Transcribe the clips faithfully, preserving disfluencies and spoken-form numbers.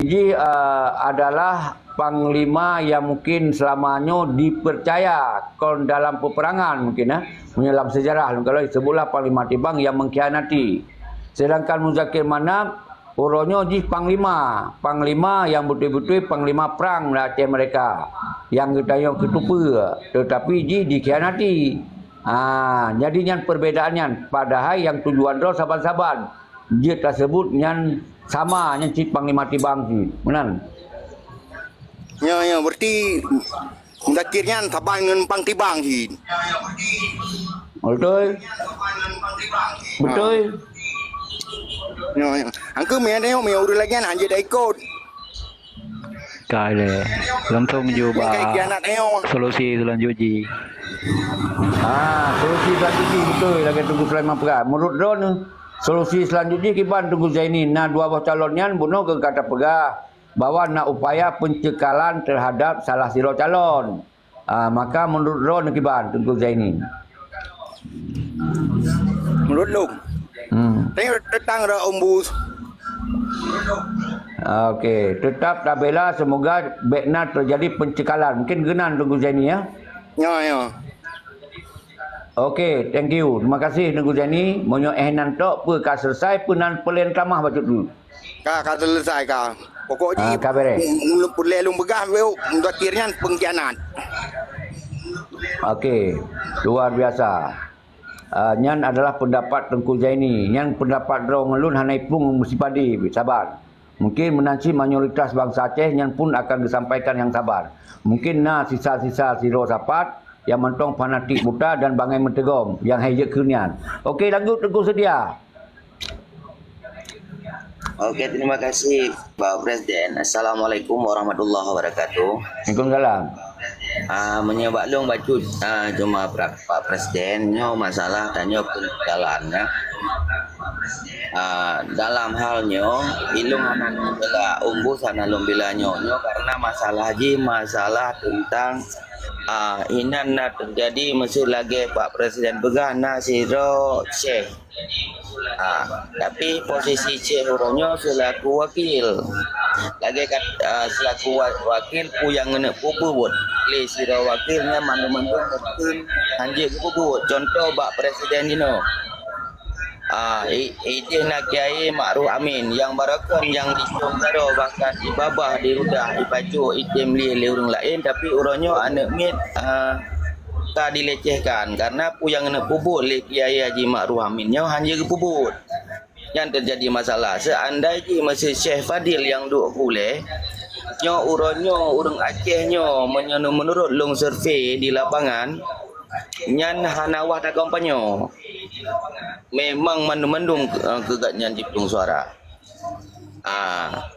jih, eh, adalah panglima yang mungkin selama nyoe dipercaya kon dalam peperangan mungkin, eh. Meunyoe lam sejarah, kalau disebutlah Panglima Tibang yang mengkhianati. Sedangkan Muzakir Manaf, uroe nyoe jih panglima, panglima yang beutôi-beutôi panglima prang di Aceh mereka, yang geutanyong keuteupeue, tetapi jih dikhianati. Ha, jadi nyan perbedaan nyan. Padahai yang tujuan droe saban-saban jeuet tasebut nyan sama, nyan cit Panglima Tibang cit. Meunan. Ya, ya, berarti Muzakir nyan saban ngon Pang Tibang cit. Beutôi. Beutôi. Ya, ya. Angku mia tengok mia ureueng lagèe nyan hanjeuet dah ikot. Ka lé. Langsung ju bak solusi selanjut jih. Ah, solusi selanjut jih beutôi lagèe Teungku Sulaiman peugah. Menurut droeneuh, solusi selanjut jih kiban Teungku Zaini na dua boh calon nyan bunoe keu ka tapeugah bahwa na upaya pencekalan terhadap salah sidroe calon. Ah, maka menurut droeneuh kiban Teungku Zaini? Menurut lôn. Hmm. Teuntang rak umbus. Okey, tetap tabela semoga bèk na terjadi pencekalan. Mungkin geunan Teungku Zaini ya. Ya, ya. Okey, thank you. Terima kasih Teungku Zaini. Meunyoe eh nan tok peue ka selesai, peue nan peulen tamah bacut dulu. Ka, ka selesai ka. Pokok jih, ah, ka bereh. Peureulèe lôn peugah, Muzakir nyan pengkhianat. Okey, luar biasa. Ah, nyan adalah pendapat Teungku Zaini. Nyan pendapat droe ngon lôn hana ipung meusipadé, saban. Mungkin meunan cit mayoritas bansa Aceh nyan pun akan geusampaikan nyang saban. Mungkin na sisa-sisa sidroe sapat nyang mantong fanatik buta dan bangai meuteugom nyang hai jeuet keu nyan. Okey, lanjut Teungku Seutia. Oke, terima kasih, Pak Presiden. Assalamualaikum warahmatullahi wabarakatuh. Waalaikumsalam. Ah, meunyoe bak lôn bacut, ah, cuma pra-, Pak Presiden, nyoe masalah tanyoe peunjalan, ya. Ah, dalam hal nyoe, ilôn hana lôn bela, umbus hana lôn bela nyoe. Nyoe karena masalah jih, masalah tentang, ah, inan na terjadi meuseu lagèe Pak Presiden peugah na sidroe syekh. Ha, tapi posisi Syekh uroe nyoe seulaku wakil. Lagèe kat-, ah, seulaku wa-, wakil peue nyang keuneuk peubuet lé sidroe wakil nyan mandum-mandum mungken hanjeuet geupeubuet. Contoh bak presiden jinoe. Ah, i-, idéh na Kiai Ma'ruf Amin nyang baroekon nyang dicong jaroe bahkan ibabah dirudah ipajoh item lé lé ureueng laén, tapi uroe nyoe aneuk miet, ah, ka dilecehkan karena peue nyang keuneuk peubuet lé Kiai Haji Ma'ruf Amin nyoe hana geupeubuet. Nyan teujadi masalah. Seandai jih meuseu Syekh Fadil nyang duek ulèe, nyoe uroe nyoe ureueng Aceh nyoe meunyoe meunurot lôn survei di lapangan, nyan hana wah takompanye. Memang mandum-mandum, eh, keu gobnyan jiplueng suara. Ah,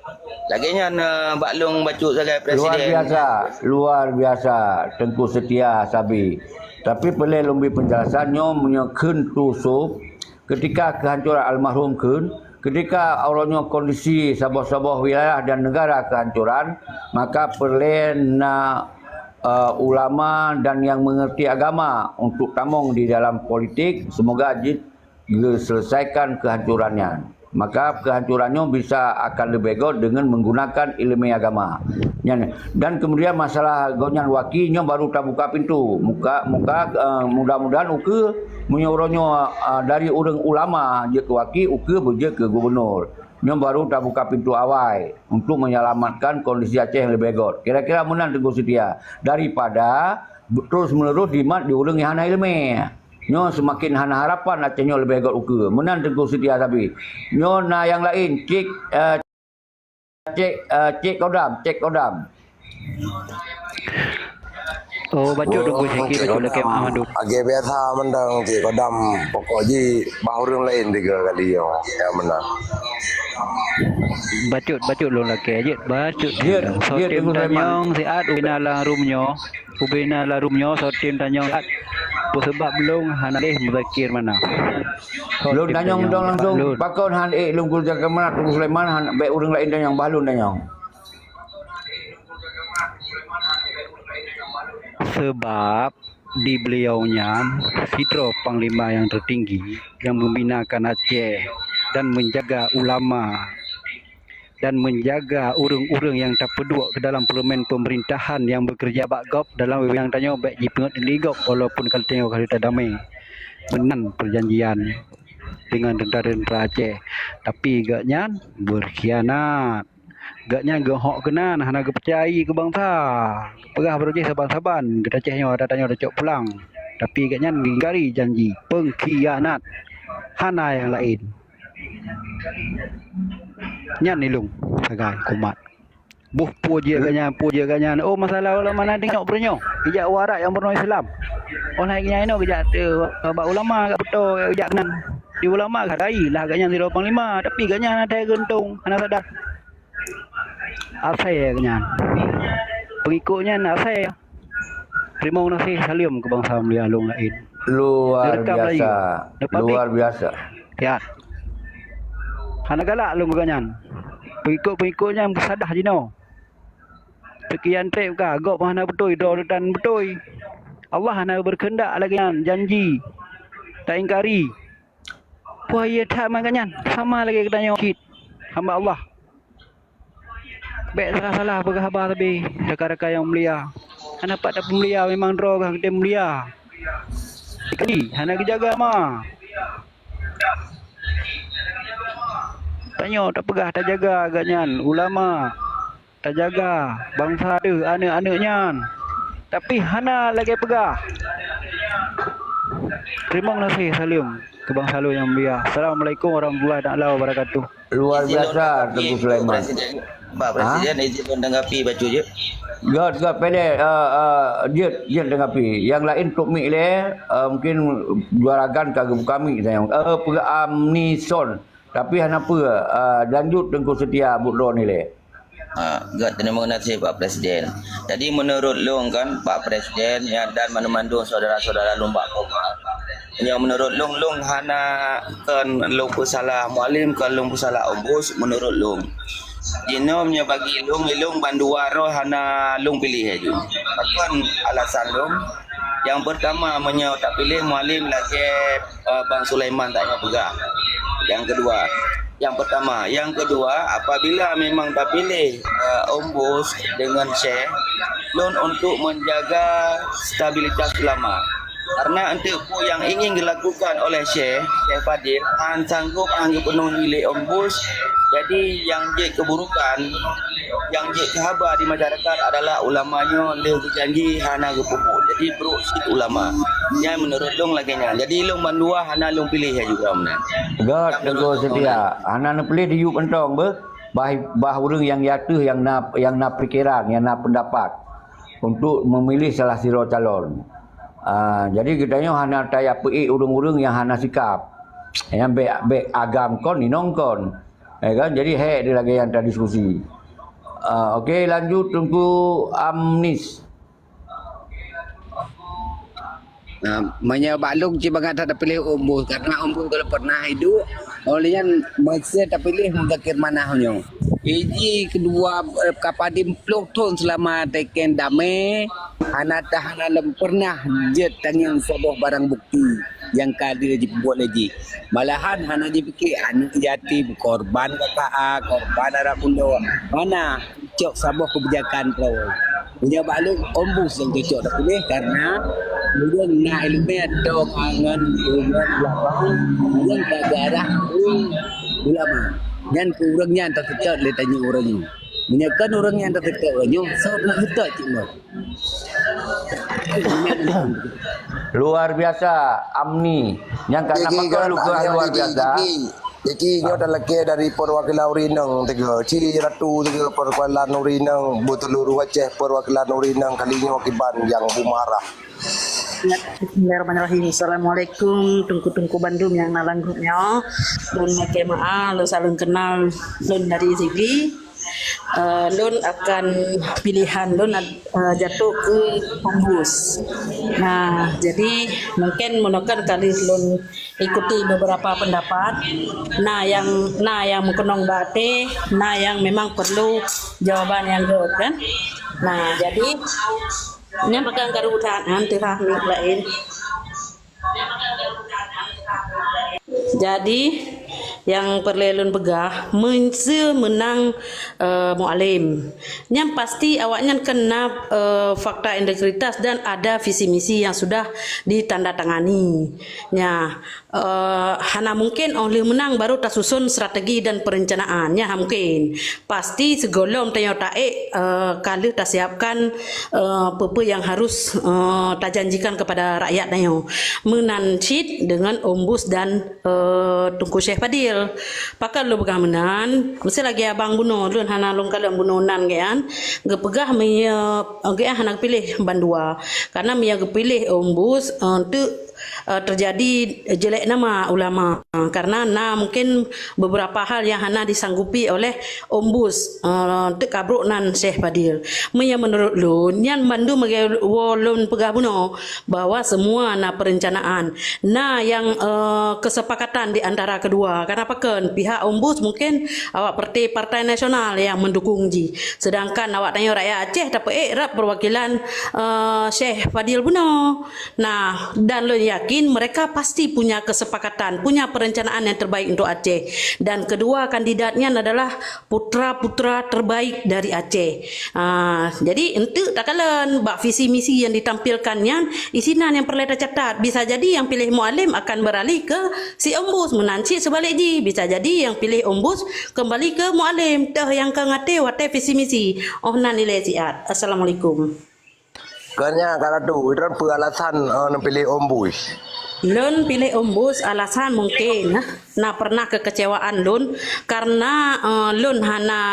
lagèe nyan, eh, bak lôn bacut sagai presiden. Luar biasa, luar biasa Teungku Seutia Sabi. Tapi peureulèe lôn bri peunjelasan nyoe meunyoe kheun tusoe, ketika keuhancoran almarhum kheun, ketika awaknyoe kondisi saboh-saboh wilayah dan negara keuhancoran, maka peureulèe na, eh, ulama dan yang mengerti agama untuk tamong di dalam politik, semoga jeuet geuselesaikan keuhancoran nyan. Maka keuhancoran nyoe bisa akan leubeh göt deungon menggunakan ileumèe agama. Nyan, dan kemudian masalah gobnyan waki nyoe baru tabuka pintu. Muka, muka, eh, mudah-mudahan ukeue meunyoe uroe nyoe, eh, dari ureueng ulama jeuet keu waki, ukeue beujeuet keu gubunur. Nyoe baru tabuka pintu awai untuk menyelamatkan kondisi Aceh nyang leubeh göt. Kira-kira meunan Teungku Seutia, daripada terus-menerus jimat di ureueng nyang hana ileumèe. Nyoe seumaken hana harapan Aceh nyoe leubeh göt ukeue. Meunan Teungku Seutia Sabi. Nyoe na nyang laén, Cik, eh, Cik, eh, Cik Kodam, Cik Kodam. Oh, bacut Teungku Syaki, bacut lakèe Ahmad Dut. Lagèe biasa mantong Cik Kodam, pokok jih bah ureueng laén tiga kali nyoe. Ya, meunan. Bacut, bacut lôn lakèe jeuet, bacut. Jeuet, jeuet, Teungku Sulaiman. Tanyong siat ubena lam room nyoe. Ubena lam room nyoe soe tem tanyong siat. Peue seubab lôn hana lé Muzakir Manaf? Lôn tanyong dong langsung. Pakon han ék lôn Muzakir Manaf, Teungku Sulaiman, han bèk ureueng laén tanyong, bah lôn tanyong. Sebab di beliau nyan sidroe panglima nyang tertinggi yang membinakan Aceh dan menjaga ulama. dan menjaga ureuëng-ureuëng nyang tapeuduek keu dalam parlemen peumeurintahan nyang beukeureuja bak gob dalam wewenang tanyoe bék jipeungeut lé gob walaupun ka tanyoe ka tadamé. Meunan peujanjian deungon tentara-tentara Aceh, tapi gobnyan beurkhianat. Gobnyan geuhok keunan hana geupeucayai keu bansa. Peugah baroe jih saban-saban geutaceh nyoe ata tanyoe tacok pulang. Tapi gobnyan ingkari janji, peungkhianat. Hana nyang laén. Nyan ilong sagai kumat. Boh peue jeuet gobnyan, peue jeuet gobnyan. Oh, masalah ulama na deungoe peurunoe. Ijak warak nyang peurunoe Islam. Oh, naik nyang inoe geujak te bak ulama gak beutôi ijak keunan. Di ulama gak rai lah gobnyan sidroe panglima, tapi gobnyan hana that geuntong, hana sadar. Asai gobnyan. Pengikut nyan asai. Teurimong gaséh saleuem keu bansa mulia lôn laén. Luar biasa. Luar biasa. Ya. Hana galak lôn keu gobnyan. Pengikut-pengikut nyan peusadah jinoe. Teukian treb ka, gob hana beutôi, droe teutan beutôi. Allah hana beureukeundak lagée nyan, janji taingkari. Peue ie that mangat nyan, sama lagée geutanyoe cit hamba Allah. Bék salah-salah peugah haba sabe, rakan-rakan nyang mulia. Hana pat tapeumulia, memang droe geuh geutem mulia. Jadi, hana geujaga ma. Tanyoe tapeugah tajaga gobnyan ulama, tajaga bansa deuh aneuëk-aneuëk nyan. Tapi hana lagée peugah. Teurimong gaséh saleuem keu bansa lôn nyang mulia. Assalamualaikum warahmatullahi taala wabarakatuh. Luar biasa, Teungku Sulaiman. Pak Presiden, izin lôn tanggapi bacut jeuet. Göt, göt, pendek. Uh, uh, jeuet, jeuet tanggapi. Nyang laén trok mic lé, uh, mungkin juara gan ka geubuka mic sayang. Uh, peugah Amnison. Tapi hana peue, uh, lanjut Teungku Setia buet droe nilai. Ha, göt, teurimong gaséh Pak Presiden. Jadi, meunurot lôn kan, Pak Presiden, ya, dan mandum-mandum syedara-syedara lôn bak koma. Nyang meunurot lôn, lôn hana kon lôn peusalah Mualem, kon lôn peusalah Ombus, meunurot lôn. Jinoe meunyoe bagi lôn, lôn bandua roh hana lôn piléh laju. Pakon alasan lôn? Nyang peurtama, meunyoe tapiléh Mualem lagée eh, Bang Sulaiman tanyoe peugah. Nyang keudua, nyang peurtama, nyang keudua, apabila memang tapiléh, eh, Ombus deungon Syekh, lôn untuk menjaga stabilitas ulama. Karena enteuk peue nyang ingin dilakukan oleh Syekh, Syekh Fadil, han sanggob han geupeunuhi lé Ombus. Jadi, nyang jeuet keuburukan, nyang jeuet keu haba di masyarakat adalah ulama nyoe lheueh geujanji hana geupeubuet. Jadi, brok cit ulama. Nyan meunurot lôn lagée nyan. Jadi, lôn bandua hana lôn piléh laju meunan. Göt, Teungku Setia. Hana neupiléh diyueb mantong beuh. Bah, bah ureuëng nyang di ateueh nyang na, nyang na pikeran, nyang na peundapat untuk meumilih salah sidroe calon. Ah, jadi geutanyoe hana taya peuék ureuëng-ureuëng nyang hana sikap. Nyang bék, bék agam kon, inong kon. Eh kan, jadi hék di lagée nyang tadiskusi. Ah, oke, lanjut Teungku Amnis. Ah, meunyoe bak lôn cit bangat that tapiléh Ombus, karena Ombus gohlom pernah hidup, oleh nyan meusé tapiléh Muzakir Manaf nyoe. Iji keudua, eh, ka padum ploh thon seulama teken damé, hana tah hana lom pernah jeuet tangieng saboh barang bukti nyang ka lheueh jipeubuet lé jih. Malahan hana jipike aneuëk yatim, korban K K A, korban arak bunoe. Hana cok saboh keubijakan droe. Meunyoe bak lôn, Ombus nyang cocok tapiléh karena ureuëng na iéleumé atau ngon ureuëng ulama, ureuëng ka geuarah ureuëng ulama. Nyan keu ureuëng nyan taseutôt lé tanyoe ureuëng nyoe. Meunyoe kon ureuëng nyan taseutôt ureuëng nyoe, soe na seutôt cit lom. Luar biasa, Amni. Nyang ka na pakon luka luar biasa. Jadi, nyoe talakée dari perwakilan ureuëng inong tiga. Ci ratu tiga perwakilan ureuëng inong, beutulu ruwaceh perwakilan ureuëng inong kali nyoe kiban nyang bumarah. Bismillahirrahmanirrahim. Assalamualaikum, teungku-teungku bandum nyang na lam grup nyoe. Lôn lakée meu'ah, lôn salam kenal, lôn dari Sigli. Eh, lôn akan pilihan lôn, eh, jatuh ke Ombus. Nah, jadi mungkin meunokon kali lôn ikuti beberapa pendapat. Na nyang, na nyang meukeunong bak até, na nyang memang perlu jawaban nyang göt kan. Nah, jadi nyan pakon karu that, han teuhah mic laén. Jadi, Nyang peureulée lôn peugah, meuseu meunang, eh, Mualem, nyan pasti awaknyan keuneuk, eh, fakta integritas dan ada visi misi yang sudah ditandatangani. Nya, eh, hana mungkin óh lheueh meunang baru tasuson strategi dan perencanaan. Nya hana mungkin. Pasti sigohlom tanyoe taék, eh, ka lheueh tasiapkan, eh, peue-peue nyang harus, eh, tajanjikan kepada rakyat tanyoe. Meunan cit deungon Ombus dan eh, Teungku Syekh Fadil. Pakon lôn peugah meunan, meuseu lagée abang bunoe, lôn hana lôn kalon bunoe nan geuh nyan, geupeugah meunyoe, eh, geuh nyan hana geupiléh bandua. Karena meunyoe geupiléh Ombus, eh, teuk, eh, teujadi jelek nama ulama. Karena na mungkin beberapa hal yang hana disanggupi oleh Ombus, eh, teuk kabrok nan Syekh Fadil. Meunyoe meunurot lôn, nyan bandum lagée woe lôn peugah bunoe, bahwa semua na perencanaan, na nyang, eh, kesepakatan di antara kedua. Kenapa kan? Pihak Ombus mungkin awak partai, Partai Nasional nyang mendukung jih. Sedangkan awak tanyoe rakyat Aceh tapeuék rab perwakilan, eh, Syekh Fadil bunoe. Nah, dan lôn yakin mereka pasti punya kesepakatan, punya perencanaan yang terbaik untuk Aceh. Dan kedua kandidat nyan adalah putra-putra terbaik dari Aceh. Ah, jadi enteuk takalon bak visi misi yang ditampilkan nyan, isinan yang peureulée tacatat. Bisa jadi yang pilih Mualem akan beralih ke si Ombus, meunan cit seubalik jih. Bisa jadi yang pilih Ombus kembali ke Mualem. Teuh nyang ka ngaté watée visi misi. Óh nan ilée siat. Assalamualaikum. Keu nyan, Kak Ratu, droen peue alasan, eh, neupiléh Ombus? Lôn piléh Ombus alasan mungkin, nah, na pernah kekecewaan lôn karena, eh, lôn hana,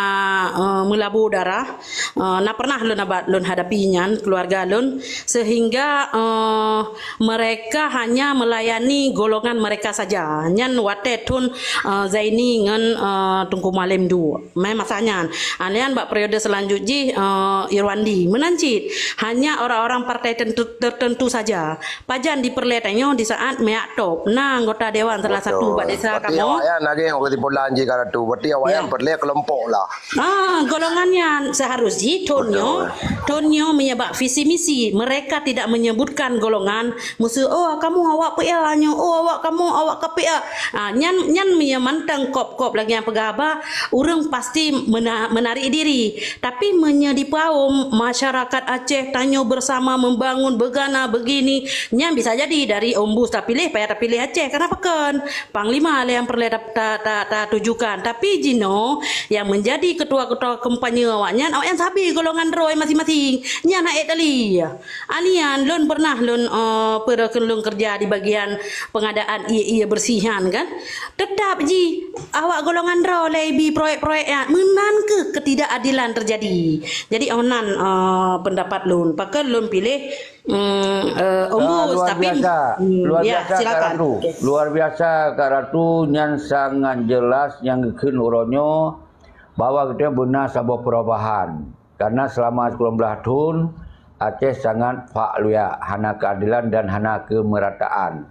eh, meulabu darah. Eh, na pernah lôn aba-, lôn hadapi nyan keluarga lôn sehingga, eh, mereka hanya melayani golongan mereka saja. Nyan watée thon, eh, Zaini ngon, eh, Teungku Mualem duek. Mé masa nyan. Ah, nyan bak periode selanjut jih, eh, Irwandi. Meunan cit, hanya orang-orang partai tentu, tertentu saja. Pajan dipeureulée tanyoe di saat miak top. Na anggota dewan salah satu bak desa kamoe. Berarti awaknyan lagée nyang keusimpulan jih, Kak Ratu. Berarti awaknyan peureulée kelompok lah. Ah, golongan nyan seharus jih thon nyoe, thon nyoe meunyoe bak visi misi. Mereka tidak menyebutkan golongan, meuseu, "Oh, kamoe awak P A nyoe, oh, awak kamoe awak K P A." Ah, nyan, nyan meunyoe mantong kop-kop lagée nyang peugah haba, ureuëng pasti mena-, menarik diri. Tapi meunyoe dipeuhom masyarakat Aceh tanyoe bersama membangun begana begini, nyan bisa jadi dari Ombus tapiléh, payah tapiléh Aceh. Kenapa kan? Panglima lé nyang peureulée ta-, ta-, ta-, tatujukan. Tapi jinoe yang menjadi ketua-ketua kampanye awaknyan, awaknyan sabe golongan droe masing-masing. Nyan hana ék tali. Anian, lôn pernah lôn, eh, peureukeueng lôn kerja di bagian pengadaan ié-ié bersih nyan kan. Tetap jih awak golongan droe lé bi proyek-proyek nyan. Meunan keuh ketidakadilan terjadi. Jadi, oh nan, eh, pendapat lôn. Pakon lôn piléh, mm, eh, Ombus, luar tapi, biasa. Mm, luar ya, biasa, silakan. Kak Ratu. Oke. Luar biasa, Kak Ratu, nyan sangat jelas nyang geukheun uroe nyoe bahwa geutanyoe beuna saboh perubahan. Karena selama sepuluh belas thon, Aceh sangat fak luyak, hana keadilan dan hana kemerataan.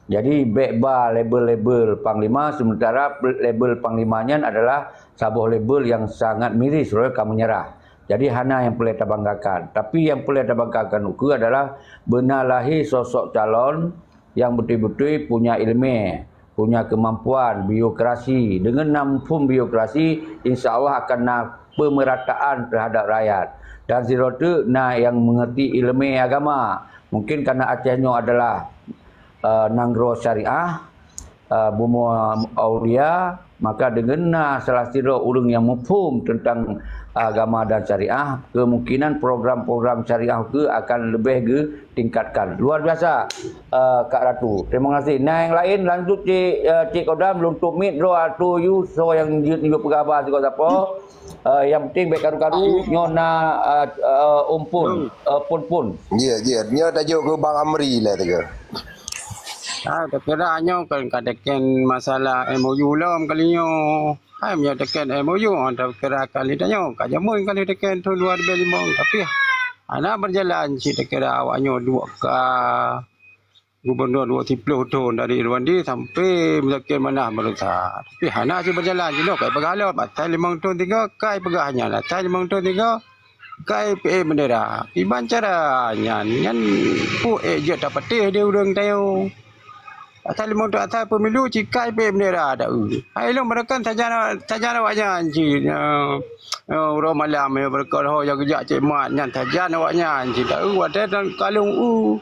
Jadi, bék ba label-label panglima, sementara label panglima nyan adalah saboh label yang sangat miris, roh ka menyerah. Jadi, hana nyang peureulée tabanggakan. Tapi nyang peureulée tabanggakan ukeue adalah beuna lahé sosok calon yang beutôi-beutôi punya iéleumé, punya keumampuan, birokrasi. Deungon na muphom birokrasi, insya Allah akan na peumerataan terhadap rakyat. Dan sidroe teuk na nyang meungerti iéleumé agama. Mungkin karena Aceh nyoe adalah, eh, nanggroe syariah, eh, bumoe aulia, maka deungon na salah sidroe ureuëng nyang muphom teuntang agama dan syariah, kemungkinan program-program syariah ukeue akan leubeh geu-, tingkatkan. Luar biasa, eh, Kak Ratu. Terima kasih. Nah, nyang laén lanjut Cik, eh, Cik Kodam, lôn tutup mic droe atau you, so nyang jeuet yue peugah haba sigoe sapo. Eh, nyang penting bék karu-karu, nyoe na, eh, eh, Umpun, eh, Pun-Pun. Ya, ya. Nyoe tajok keu Bang Amri lah tiga. Ah, takira nyoe kan ka teken masalah M O U lom kali nyoe. Hai, meunyoe teken M O U, ah, takira kali tanyoe, ka jameun kali teken thon dua ribu lima. Tapi, hana berjalan cit takira awak nyoe duek ka gubernur dua puluh thon dari Irwandi sampai Muzakir Manaf Madrasah. Tapi hana cit berjalan, jinoe kai peugah lom, asai limong thon tiga, kai peugah nyan, asai limong thon tiga, kai peuék bendera. Kiban cara nyan, nyan peuék jeuet tapatéh di ureuëng tanyoe. Asai lima belas Agustus, asai pemilu, cikai pih bendera taeu. Hai lôn beureukan sajan, sajan awaknyan cit, eh, eh, uroe malam, ya, beureukan ho jak geujak cék mat nyan sajan awaknyan cit taeu watée dan kalon u.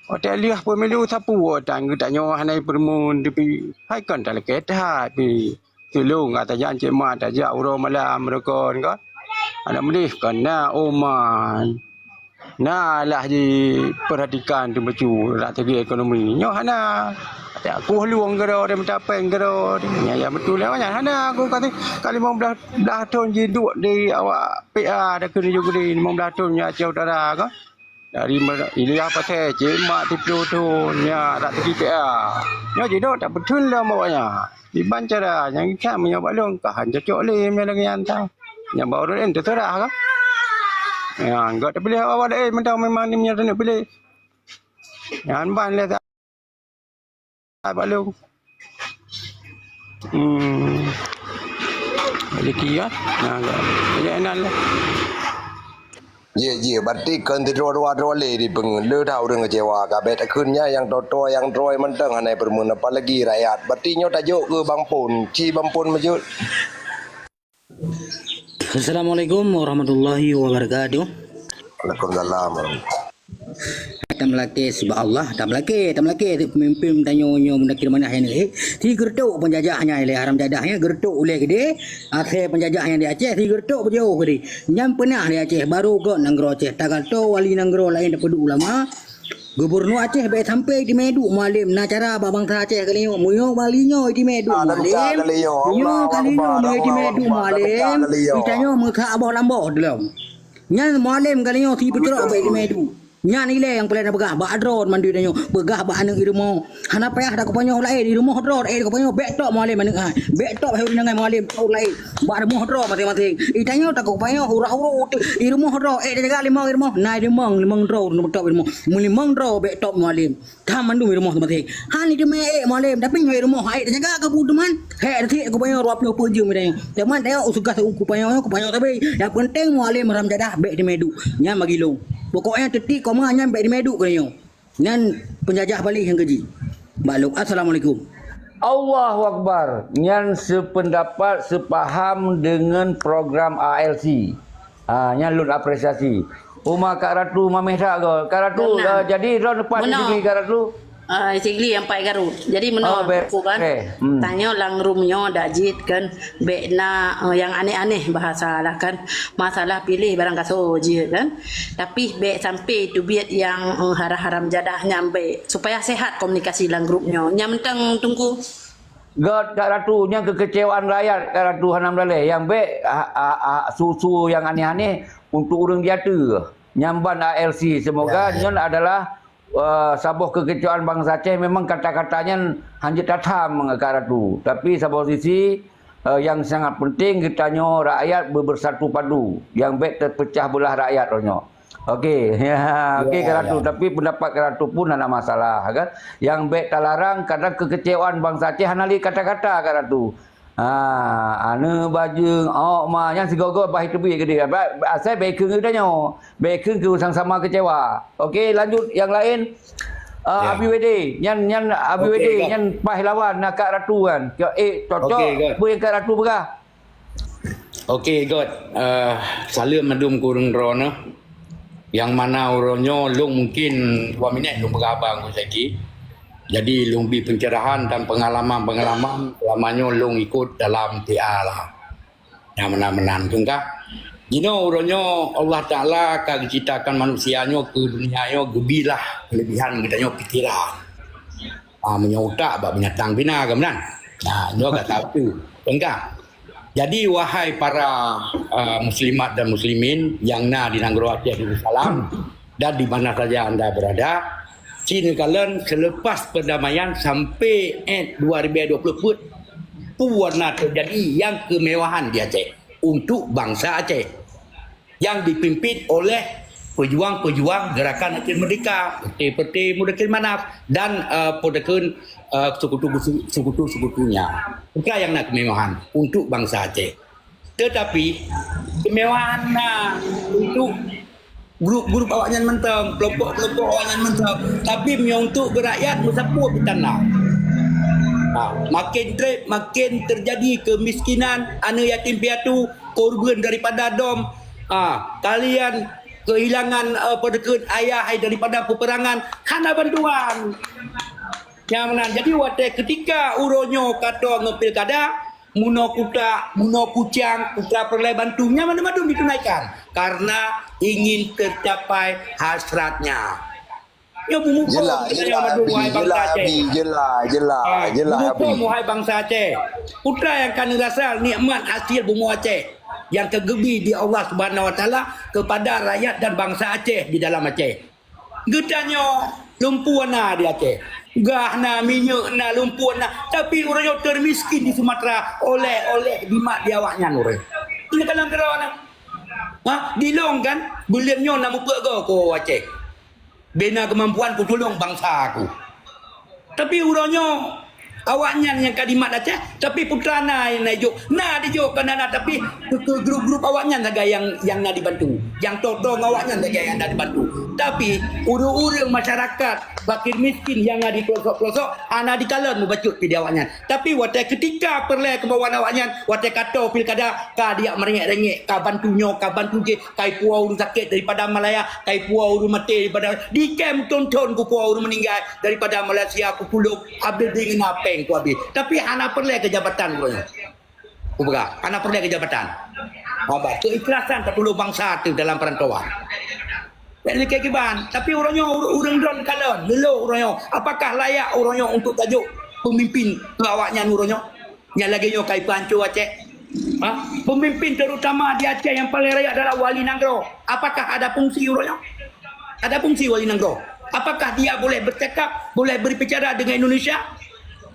Watée lheueh pemilu sapeue tan geutanyoe hana peureumeun, tapi hai kon talakée that pih. Tulông ka tajak cék mat, tajak uroe malam meureuka kan. Aneuk meudeh kon na uman. Na lah jipeurhatikan teumeucu rak segi ekonomi. Nyoe hana. Tajak kueh lueng keudroe, meuta péng keudroe. Nyan, nyan beutôi lé nyan hana aku kata ka limong blaih, blaih thon jiduek di awak P A dah keuneuk jugudi limong blaih thon nyoe Aceh Utara kan. Dari me-, Ilya Pasè, cék mat siplôh thon, nyan rak segi P A. Nyoe jinoe tapeutheun lom awaknyan. Diban cara nyang ikan meunyoe bak lôn, ka han cocok lé meunyoe lagèe nyan tang. Nyang bak ureueng laén teuseurah kan. Nyan, gak tapiléh awak laén mantong memang ni meunyoe taneuk piléh. Nyan ban lé sa-, Hai, Pak Long. Hmm. Rezeki, ya. Nah, ya. Ya, enak lah. Ye, ye, berarti kon sidroe dua droe lé dipeungeut. Le that ureueng kecewa. Ka bèk takheun nyan nyang toe-toe nyang droe mantong hana peureumeun, apalagi rakyat. Berarti nyoe tajok keu Bang Pon. Ci Bang Pon meujeuet. Assalamualaikum warahmatullahi wabarakatuh. Waalaikumsalam warahmatullahi. Tameulakèe sibak Allah, tameulakèe, tameulakèe peumimpin tanyoe nyoe mudakir manah nyan, eh. Si geureutok peunjajah nyan lé haram jadah nyan, geureutok ulèe keudéh, asèe peunjajah nyan di Aceh, si geureutok beujôh keudéh. Nyan peunah di Aceh, barô göt nanggroe Aceh, tagato wali nanggroe laén tapeuduek ulama. Gubernur Aceh bèk sampai itimé duek Mualem. Na cara bak bansa Aceh kali nyoe. Meunyoe bali nyoe itimé duek Mualem, meunyoe kali nyoe meunyoe itimé duek Mualem, geutanyoe meusak boh lam boh dilom. Nyan Mualem kali nyoe si peutrok bèk itimé duek. Nyan ilèe nyang peureulèe na peugah bak droe mandum tanyoe. Peugah bak aneuk i rumoh. Hana payah takupanyoe laén, i rumoh droe, eh, takupanyoe bèk top Mualem aneuk hai. Bèk top hai ureueng nyan Mualem, top laén. Bak rumoh droe maséng-maséng. Itanyoe takupanyoe hura-huru, i rumoh droe, eh, tajaga limong i rumoh. Na i limong, limong droe ureueng top i rumoh. Meulimong droe bèk top Mualem. Tham mandum i rumoh teumaséng. Han itimé ék Mualem, tapi nyoe i rumoh hai tajaga keu peue teuma. Hék, tasék kupanyoe dua ploh peuet jeuem itanyoe. Teuma tanyoe useuh gah kupanyoe, kupanyoe sabe. Nyang peunteng Mualem haram jadah bèk itimé duek. Nyan bagi lôn. Pokoknya teuti koma nyan bèk itimé duek keu nyoe. Nyan peunjajah bali nyang keujih. Bak lôn, assalamualaikum. Allahu Akbar. Nyan sependapat, sepaham dengan program A L C. Ah, nyan lôn apresiasi. Uma Kak Ratu mameh that go. Kak Ratu, ah, jadi droe leupah di sini, Kak Ratu. Ah, Sigli nyang pai Garut. Jadi meunoe, oh, be-, aku kan, eh, hmm. Tanyoe lam room nyoe dak jeuet kan, bèk na, eh, nyang aneh-aneh bahasa lah kan. Masalah piléh barang kasoe jeuet kan. Tapi bèk sampai teubiet nyang, eh, haram-haram jadah nyan bèk. Supaya sehat komunikasi lam grup nyoe. Nyan mantong Teungku. Göt Kak Ratu, nyan keukeucewaan rakyat Kak Ratu hana meulale. Nyang bèk, a, a, a, su-su nyang aneh-aneh untuk ureueng di ateueh. Nyan ban A L C. Semoga nyan adalah, eh, saboh keukeucewaan bansa Aceh. Memang kata-kata nyan hanjeuet tatham Kak Ratu. Tapi saboh sisi, eh, nyang sangat penting geutanyoe rakyat beubersatu padu. Nyang bèk teupeucah beulah rakyat roh nyoe. Oke, ya, oke, Kak Ratu. Tapi pendapat Kak Ratu pun hana masalah, kan? Nyang bèk talarang kadang keukeucewaan bansa Aceh hana lé kata-kata, Kak Ratu. Ha, aneuk bajeueng, awak ma, nyan sigoe-goe bah iteubiet keudéh. Ba-, ba-, asai bèk kheun geutanyoe, bèk kheun keu sama-sama keucewa. Oke, lanjut nyang laén. Ah, Abi Wede, nyan, nyan Abi Wede, nyan pahlawan na Kak Ratu kan. Keu, eh, cocok, peue nyang Kak Ratu peugah? Oke, göt. Eh, saleuem mandum keu ureueng droeneuh. Nyang mana uroe nyoe lôn mungkin dua minèt lôn peugah haba ngon Zaki. Jadi lôn bri pencerahan dan pengalaman-pengalaman selama nyoe lôn ikut dalam T A lah. Nyang meunan-meunan tu kah. Jinoe uroe nyoe Allah Taala ka geuciptakan manusia nyoe keu dunia nyoe geubilah kelebihan geutanyoe pikiran. Ah, meunyoe utak bak binatang pih na, kan meunan? Nah, nyoe ka satu. Kan kah? Jadi, wahai para, ah, muslimat dan muslimin nyang na di nanggroe Aceh Darussalam dan di mana saja anda berada, ci neukalon selepas perdamaian sampai, eh, dua ribu dua puluh peuet, peue na teujadi nyang kemewahan di Aceh untuk bansa Aceh. Yang dipimpin oleh pejuang-pejuang Gerakan Aceh Merdeka, seperti Mudakir Manaf dan, eh, peue takheun, eh, sekutu-, sekutu-sekutunya. Peue nyang na kemewahan untuk bansa Aceh. Tetapi, kemewahan na untuk grup-grup awaknyan mantong, kelompok-kelompok awaknyan mantong. Tapi meunyoe untuk beurakyat, meusapeue pih tan na. Ha, makin treb, makin terjadi kemiskinan, aneuk yatim piatu, korban daripada dom. Ha, kalian kehilangan, eh, peue geukheun, ayah hai daripada peperangan, hana bantuan. Nyang meunan. Jadi watèe ketika uroe nyoe ka tô ngon pilkada, meunoe kuta, meunoe kucang, kuta peureulèe bantu, nyan mandum-mandum ditunaikan karena ingin tercapai hasratnya. Nyoe beumuphom, jeulaih, wahai bangsa Aceh. Jeulaih, jeulaih, jeulaih, wahai bangsa Aceh. Putra nyang ka neurasa nikmat hasil bumoe Aceh nyang ka geubi di Allah Subhanahu Wa Taala kepada rakyat dan bangsa Aceh di dalam Aceh. Geutanyoe lumpu na di Aceh. Gah na, minyeuk na, lumpu na. Tapi ureueng nyoe termiskin di Sumatera oleh-oleh dimat di awaknyan ureueng. Ini kan nanggroe na. Ha? Di lôn kan, buleuen nyoe na mupeuet goe keu Aceh. Bena keumampuan kutulông bansa aku. Tapi uroe nyoe, awaknyan nyang ka dimat Aceh, tapi putra na, na dijok, na dijok keu na, tapi keu grup-grup awaknyan sagai nyang, nyang na dibantu. Nyang tô-tô ngon awaknyan sagai nyang na dibantu. Tapi ureueng-ureueng masyarakat fakir miskin nyang na di pelosok-pelosok hana dikalon mubacut pih di awaknyan. Tapi watèe ketika peureulèe keumawan awaknyan, watèe ka tô pilkada, ka dijak meurengek-rengek, ka bantu nyoe, ka bantu jih, ka ipuwoe ureueng sakét daripada Malaya, ka ipuwoe ureueng maté daripada, di kem thon-thon kupuwoe ureueng meuninggai daripada Malaysia, kutulông, abéh deungon péng kuabéh. Tapi hana peureulèe keu jabatan uroe nyoe. Kupeugah, hana peureulèe keu jabatan. Haba, keuikhlasan tatulông bansa teuh dalam peurantauan. Bèk lé kiban. Tapi uroe nyoe, ure-, ureueng droen kalon, lé lôn uroe nyoe. Apakah layak uroe nyoe untuk tajok peumimpin keu awaknyan uroe nyoe? Nyang lagèe nyoe ka ipeuhanco Aceh. Ha? Peumimpin terutama di Aceh nyang paleng layak adalah wali nanggroe. Apakah ada fungsi uroe nyoe? Ada fungsi wali nanggroe. Apakah dia boleh bercakap, boleh berbicara dengan Indonesia?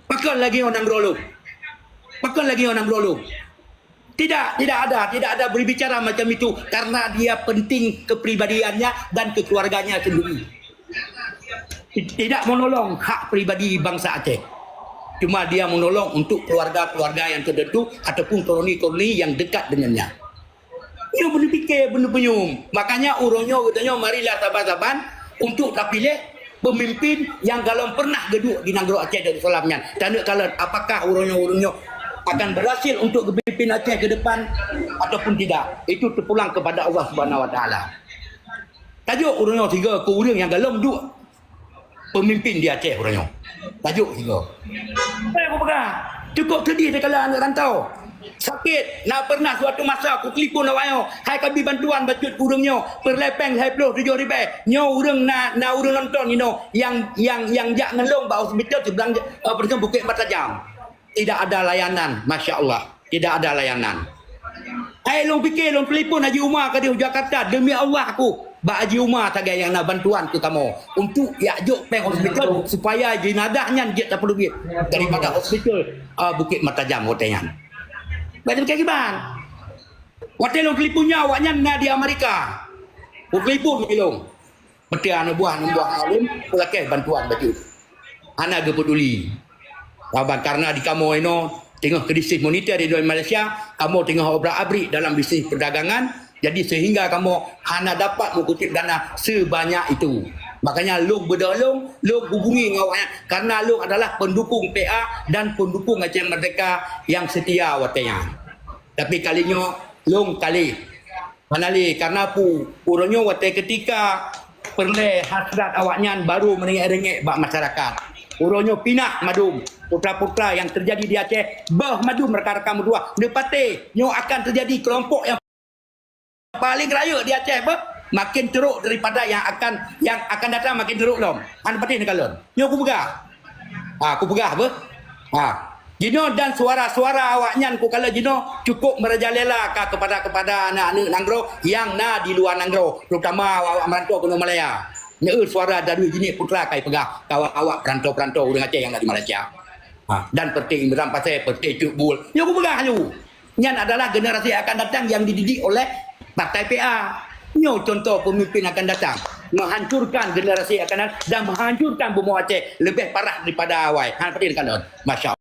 Pakon lagèe nyoe nanggroe lôn? Pakon lagèe nyoe nanggroe lôn? Tidak, tidak ada, tidak ada berbicara macam itu karena dia penting kepribadiannya dan kekeluarganya sendiri. Tidak menolong hak pribadi bangsa Aceh. Cuma dia menolong untuk keluarga-keluarga yang tertentu ataupun koloni-koloni yang dekat dengannya. Nyoe beuneupiké, beuneupeunyoe. Makanya uroe nyoe geutanyoe marilah saban-saban untuk tapiléh peumimpin nyang galom pernah geuduek di nanggroe Aceh Darussalam nyan. Taneuk kalon, apakah uroe nyoe ureueng nyoe akan berhasil untuk geupimpin Aceh ke depan ataupun tidak? Itu terpulang kepada Allah Subhanahu Wa Taala. Tajok uroe nyoe sigoe keu ureueng nyang galom duek peumimpin di Aceh uroe nyoe. Tajok sigoe. Apa nyang kupeugah? Cukup sedih takalon aneuk rantau. Sakét, na pernah suatu masa kutelepon awak nyoe, hai ka bi bantuan bacut keu ureueng nyoe, peureulèe péng lhèe ploh tujoh ribèe. Nyoe ureueng na, na ureueng nonton inoe nyang, nyang, nyang jak ngon lôn bak hospital siblang, eh, Bukit Matajam. Tidak ada layanan, masya Allah. Tidak ada layanan. Hai lôn piké, lôn telepon Haji Umar ka di Jakarta, demi Allah aku, bak Haji Umar sagai nyang na bantuan keu kamoe untuk jak jok péng hospital supaya jenazah nyan jeuet tapeuduek daripada hospital, ah, Bukit Matajam watèe nyan. Bèk tapikir kiban. Watèe lôn telepon nyan, awaknyan na di Amerika. Lôn telepon lé lôn. Beutôi aneuk buah, aneuk buah alim, lakèe bantuan bacut. Hana geupeuduli. Saban karena di kamoe inoe teungoh krisis moneter di Malaysia, kamoe teungoh obrak-abrik dalam bisnis perdagangan, jadi sehingga kamoe hana dapat mengutip dana sebanyak itu. Makanya lôn beudôh lôn, lôn hubungi ngon awaknyan karena lôn adalah pendukung P A dan pendukung Aceh Merdeka yang setia watèe nyan. Tapi kali nyoe lôn kaléh. Hana lé, karena peue? Uroe nyoe watèe keutika peureulèe hasrat awaknyan barô meurengek-rengek bak masyarakat. Uroe nyoe pinah mandum putra-putra nyang teujadi di Aceh, beuh mandum rakan-rakan meutuwah. Neupatéh nyoe akan teujadi keulompok nyang paleng rayeuk di Aceh, beuh makin trôk daripada nyang akan, nyang akan datang makin trôk lom. Hana patéh neukalon. Nyoe kupeugah. Ha, kupeugah beuh. Ha. Jinoe dan suara-suara awaknyan kukalon jinoe cukup merajalela ka kepada, kepada aneuk-aneuk nanggroe nyang na di luwa nanggroe, terutama awak-awak meurantau keunoe Malaya. Nyoe suara dari jinih putra kai peugah ka awak-awak peurantau-peurantau ureueng Aceh nyang na di Malaysia. Ha, dan peureté Imran Pasé, peureté Cut Bul. Nyoe kupeugah laju. Nyan adalah generasi akan datang yang dididik oleh Partai P A. Nyoe contoh pemimpin akan datang, menghancurkan generasi akan datang dan menghancurkan bumoe Aceh lebih parah daripada awai. Ha, seperti dekat lon. Masya